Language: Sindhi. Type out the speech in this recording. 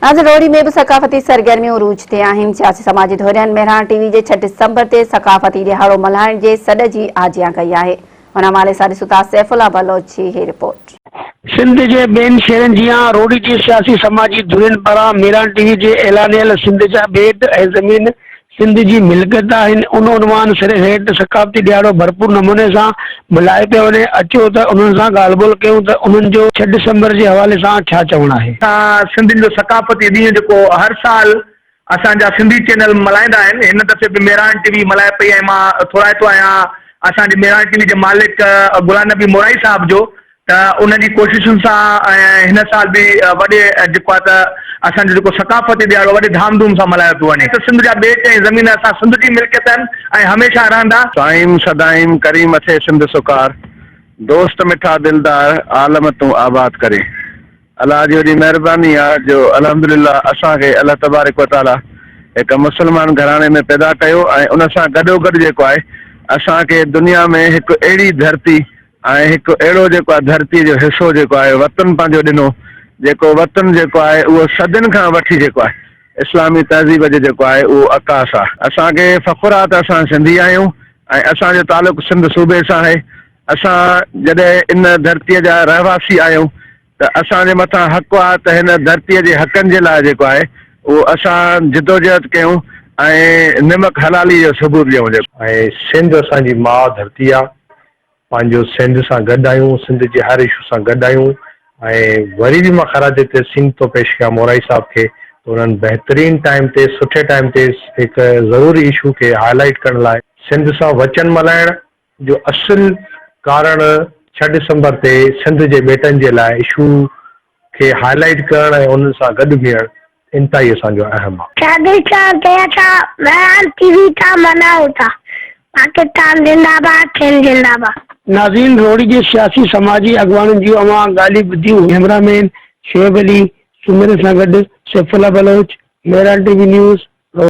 ناظر روهڙي ۾ به ثقافتي سرگرميون عروج تي آهن، سياسي سماجي ڌرين مهراڻ ٽي وي جي ڇهه ڊسمبر تي ثقافتي ڏهاڙو ملهائڻ جي سڏ جي آجيان ڪئي آهي. ان حوالي سان ڏسون ٿا سيف الله بلوچ جي هي رپورٽ. سنڌ جي ٻين شهرن جيان روهڙي جي سياسي سماجي ڌرين پاران مهراڻ ٽي وي جي اعلانيل سنڌ جا ٻيٽ ۽ زمين سنڌ جي ملڪيت آهن، ان عنوان سر هيٺ ثقافتي ڏهاڙو ڀرپور نموني سان ملهايو پيو وڃي، اچو ته انهن سان ڳالهه ٻولهه ڪيون ته انهن جو ڇهه ڊسمبر جي حوالي سان ڇا چوڻ آهي. اسان سنڌين جو ثقافتي ڏينهن جيڪو هر سال اسان جا سنڌي چينل ملهائيندا آهن هن دفعي به مهراڻ ٽي وي ملهائي پئي ۽ مان ٿورائتو آهيان اسان جي مهراڻ ٽي وي جي مالڪ غلام نبي مورائي صاحب جو ته ان جي ڪوششن سان ۽ هن سال به وڏي جيڪو آهي ته اسان جو جيڪو ثقافتي ڏهاڙو وڏي ڌام ڌوم سان ملهايو پيو وڃي ته سنڌ جا ٻيٽ ۽ زمين اسان سنڌ جي ملڪيت آهن ۽ هميشه رهندا. سائين سدائين ڪرين مٿي سنڌ سڪار، دوست مٺا دلدار، عالم تون آباد ڪرين. الله جي وڏي مهرباني آ جو الحمدلله اسان کي الله تبارڪ و تعالي هڪ مسلمان گهراڻي ۾ پيدا ڪيو ۽ ان سان گڏوگڏ جيڪو آهي اسان کي دنيا ۾ هڪ اهڙي ڌرتي ۽ هڪ اهڙو جيڪو آهي ڌرتي جو حصو جيڪو آهي وطن پنهنجو ڏنو جيڪو وطن جيڪو آهي اهو صدين کان وٺي جيڪو آهي اسلامي تهذيب جو جيڪو آهي اهو عڪاس آ. اسان کي فخر آ ته اسان سنڌي آهيون ۽ اسان جو تعلق سنڌ صوبي سان آهي اسان جڏهن ان ڌرتي جا رهواسي آهيون ته اسان جي مٿان حق آ ته هن ڌرتيء جي حقن جي لاء جيڪو آهي اهو اسان جدوجهد ڪيون ۽ نمڪ حلالي جو ثبوت ڏيون جيڪو. ۽ سنڌ اسان جي ماء ڌرتي آ پنهنجو سنڌ سان گڏ آهيون سنڌ جي هر اشو سان گڏ آهيون ۽ وري به مان خراج تحسين ٿو پيش ڪيان مورائي صاحب کي ته انهن بهترين ٽائيم تي سٺي ٽائيم تي هڪ ضروري اشو کي هاء لائيٽ ڪرڻ لاء سنڌ سان وچن ملهائڻ جو اصل ڪارڻ ڇهه ڊسمبر تي سنڌ جي ٻيٽن جي لاء اشو کي هاء لائيٽ ڪرڻ ۽ انهن سان گڏ بيهڻ انتهائي اسان جو اهم آ. ڇهه ڊسمبر تي اسان مهراڻ ٽي وي تان ملهايون ٿا. پاڪستان زنده باد سنڌ زنده باد. ناظرين روهڙي جي سياسي سماجي اڳواڻن جون اوهان ڳالهيون ٻڌيون ڪئميرا مين شعيب علي سومري سان گڏ Saifullah Baloch Mehran T V news.